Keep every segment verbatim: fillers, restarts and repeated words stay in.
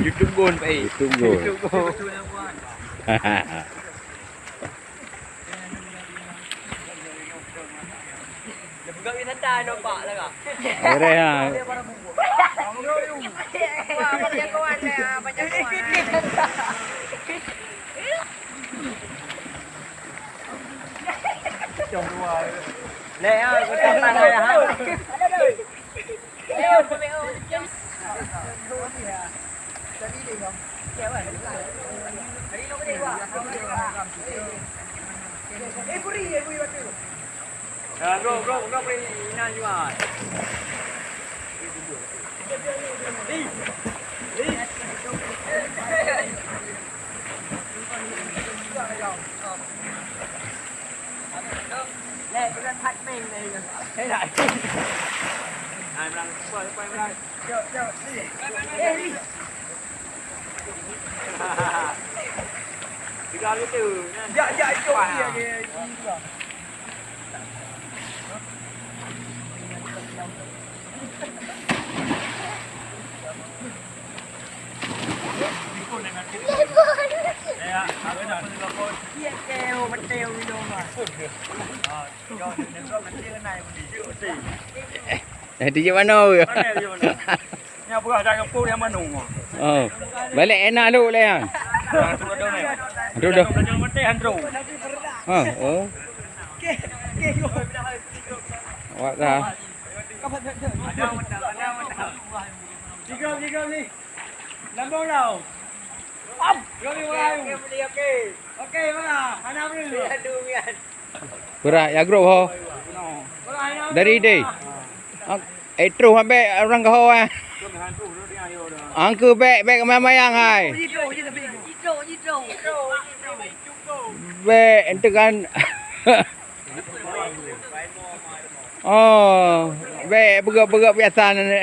Ditunggu, Pak. Ditunggu. Ditunggu. Peugah wisata nampak lah, Kak. Boleh, ha. Wah, macam kawan, macam kawan. Leh, ha, kau tak payah, ha. Ya, bro, bro, bro, bro, inan juga. Tiga liter, kan? Jak, jak, jom. Wah. Dia, dia, dia, dia. Eh, di mana? Nyan peugah dah ngeupok nyang manoe. Oh. Balek enak luk lé nyan. Aduh dah. Aduh dah. Ha, oh. Awak dah. Tiga, tiga ni. Lambung tau. Am. Tiga ni orang. Okey, okey. Okey, mana? Hana boleh. Aduh, mian. Beurah ya grob ho. Dari deh. Ah, eh, troh ambek urang keuho eh. Angkeu bek, bek keumayang hai. Bek ente kan. Oh, bek beugöt-beugöt biasa ni.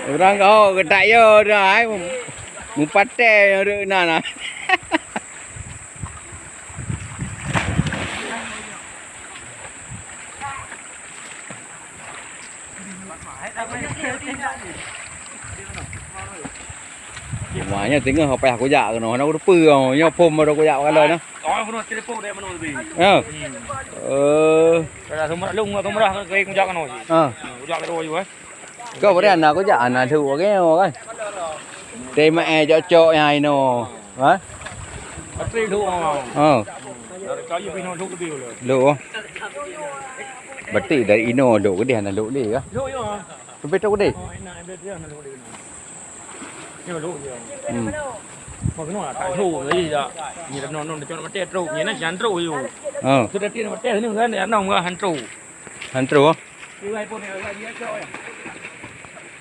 Urang keuho geutak yo dah ai. Mupatée rot na na. Cuma nyoe teungoh payah kujak keunoe, hana kuteupeu nyoe phom baru kujak kala nyoe. Oh, keunoe telepon dari mana tadi? Ya. Eh. Kalau sumber lung, sumber kujak keunoe. Ha. Kujak terus ayu eh. Kau beri anak kujak, anak tu oke kan. Tema eh cocok yang ino. Ha? Patri lhok. Ha. Dari kayu pih lhok lebih boleh. Lhok. Berarti dari ino lhok ke dia nak lhok leh kah? Lhok ya. Sampai tu ke dia? Oh, enak dia dia nak lhok leh. Dia lhok dia. Hmm. Mau kena tak lhok lagi dah. Ni dah non non cakap mati terus. Ni nak jangan terus you. Ha. Sudah dia mati ni kan dia nong mah hantu. Hantu.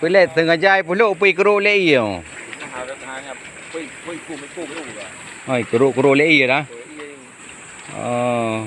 Peulet teungoh jai pulok pui keurok lé ie. Hai, keurok-keurok lé ie dah. Oh.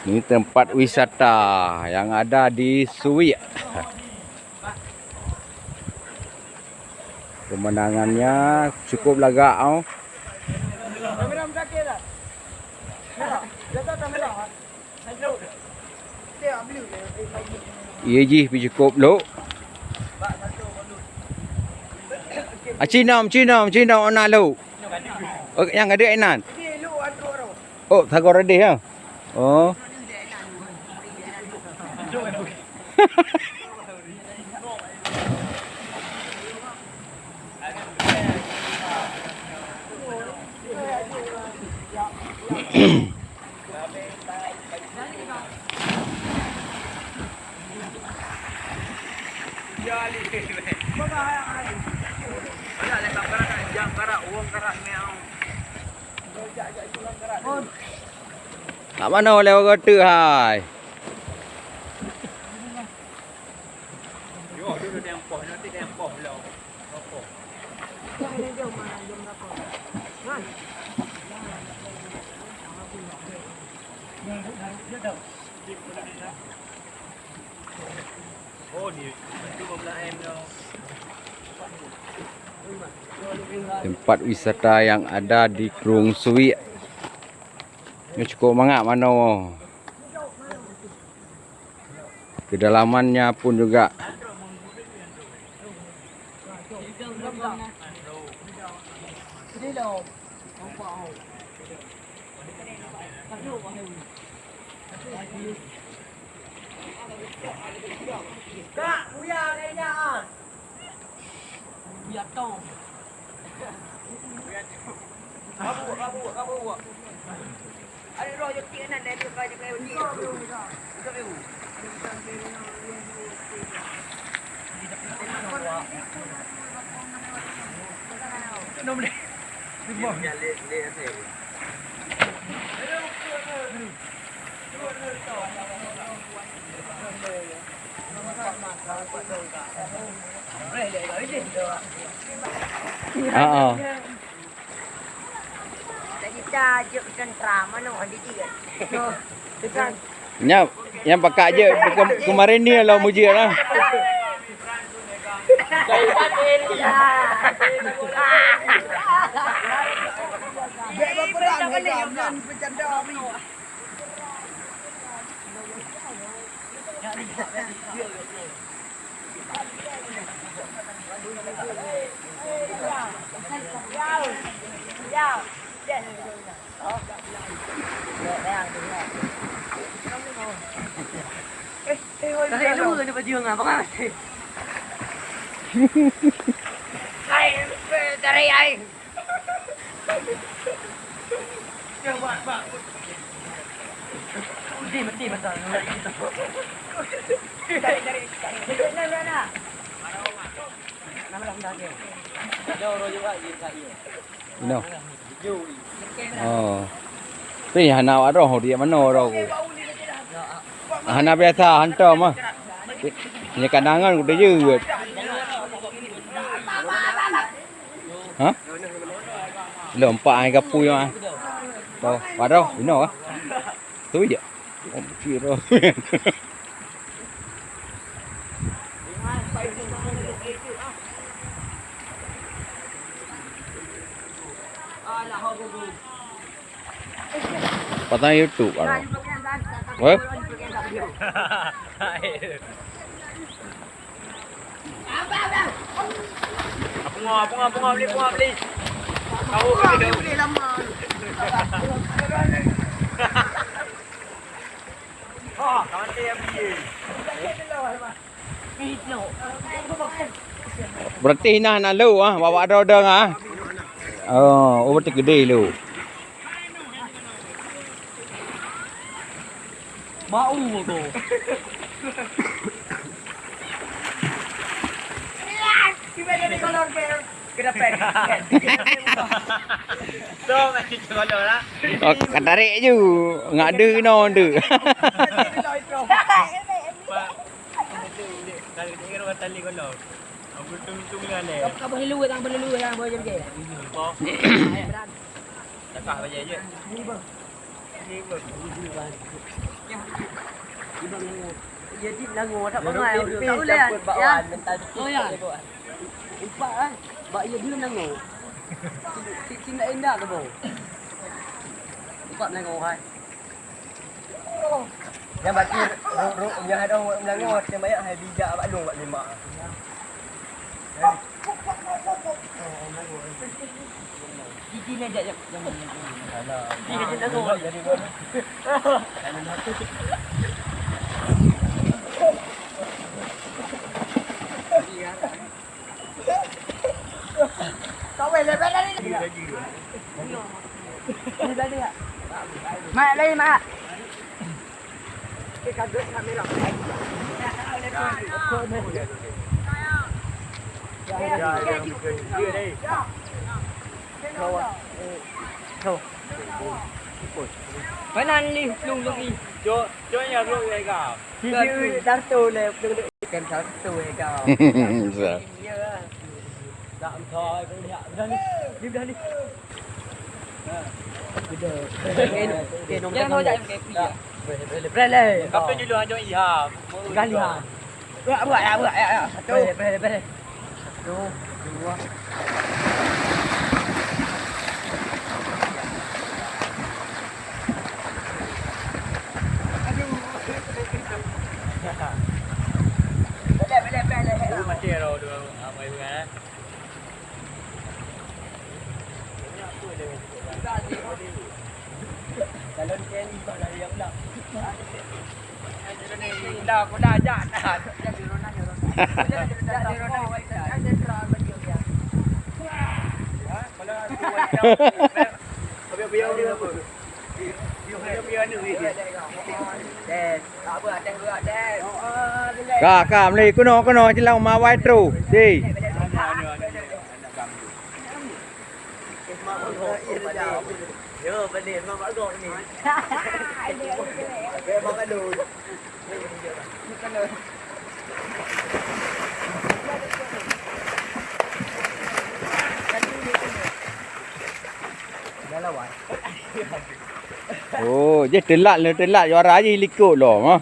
Ini tempat wisata yang ada di Suwik. Pemandangannya cukup lagak, oh. Iya jih pi cukup lok. Ah, cinom, cinom, cinom na lok. Oh, nyang ada inan. Oh, sagoe reudeh ya. Oh. Kat manoe lé orang tu hai? Tempat wisata yang ada di Krueng Suwik. Ini cukup mangat manoe. Kedalamannya pun juga. Kak, buya kayaknya ah. Buya tong. Kabur, kabur, kabur. Ada roh je tik nan dari dia kaya kaya ni. Ah, ah. Nya, nyang pakat jeuet ke-, keumarin ni lom mujeuet lah. Tarik lu ni baju ngah, pengawas. Hai, tarik ai. Mati, mati, mati. Inoe. Oh. Tapi hana awak droe, di manoe droe ku. Hana biasa hantom ah. Nyoe kandangan ku teujeuet. Ha? Lom pak ai gapu nyoe ah. Toh, padahal inoe ah. Tu je. Oh, kira. Patang YouTube kan. Weh? Bunga, bunga, bunga, beli bunga, beli. Tahu ke tidak? Berarti nah na lô ah, bawa ada order ah. Oh, oh berarti gede lô. Bau tu. Kenapa? Oh, ka tarik ju. Ngak deuh keunoe deuh. Ka, ka boh lelu, ka boh lelu, ka boh lelu. Takah bajai je. Ni, bang. Ni, bang. Ya, di Melangor, tak bangai. Tak boleh, kan? Ya. Oh, ya. Empat, kan? Bak ya, belum Melangor. Cik, cik, cik, indah tu, bang. Empat Melangor, kan? Nyang baki ruk-ruk nyang ada orang Melangor, teumayak hai bijak bak lôn bak lima. Gigi ni ajak, ajak. Alah. Gigi ni ajak. Jadi gua. Mak, lain, Mak. Mana ni lung lung ni? Cok, cok ya lung ya ga. Sisi darto le. Kan satu eh kau. Sa. Ya. Tak kau ni, udah ni. Ni udah ni. Udah. Okey, okey, nombor satu. Jangan kau jangan M K P ya. Boleh, boleh, boleh. Kau tu julu hajat Iham. Kali ha. Buat, buat, ya, buat, ya, ya. Satu. Boleh, boleh, boleh. Satu, dua. Ka, ka, meuli kunoe, kunoe, jeulaih ma wai trôh. Di. Oh, jih teulat le, teulat juara jih likot lom, ha.